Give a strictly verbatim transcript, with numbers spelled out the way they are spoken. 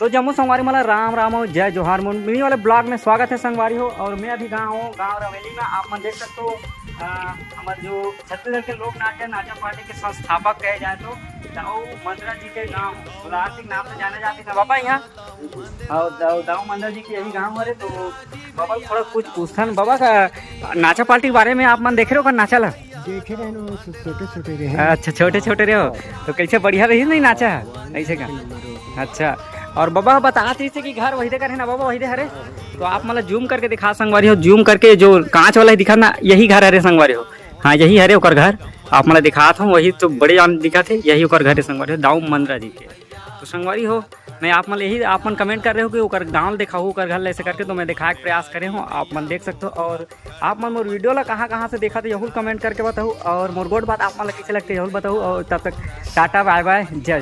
तो जम्मो संगवारी मन ला राम राम अउ जय जोहार। मोर mini वाले vlog में स्वागत है संगवारी हो। और मैं अभी गाँव हूँ, गाँव रवेली में। आप मन देख सकते हो, अ, हमर जो छत्तीसगढ़ के लोक नाट्य, नाचा पार्टी के संस्थापक कहे जाए तो दाऊ मंदरा जी के गाँव, उदार सिंह नाम से जाने जाते ना बाबा यहाँ। और दाऊ, दाऊ मंदरा जी के यही गाँव हरे। तो बाबा थोड़ा कुछ पूछथन बाबा का, नाचा पार्टी के बारे में आप मन देखे रहो का नाचा ला? देखे रहे ना, वो छोटे छोटे रहे। अच्छा, छोटे छोटे रहे हो, तो कैसे बढ़िया रही नहीं नाचा है ऐसे का? अच्छा, और बाबा बतात रहिस हे कि घर वही दे कर है ना बाबा, वही दे हरे। तो आप मतलब जूम करके दिखा संगवारी हो, जूम करके जो कांच वाला ही दिखा ना, यही घर हरे संगवारी हो। हाँ, यही हरे ओकर घर। आप मतलब दिखात हूँ, वही तो बड़े जान दिखा थे, यही ओकर घर है संगवारी हो, दाऊ मंदरा जी के। तो संगवारी हो, मैं आप मन यही, आप मन कमेंट कर रहे हो कि ओकर गाँव दिखाओ, ओकर घर ऐसे करके, तो मैं दिखाए के प्रयास करे हूँ, आप मन देख सकते हो। और आप मन मोर वीडियो ला कहाँ कहाँ से देखा थे, यहू कमेंट करके बताओ। और मोर गोठ बात आप मन ला कैसे लगते, यहू बताओ। और तब तक टाटा, बाय बाय, जय।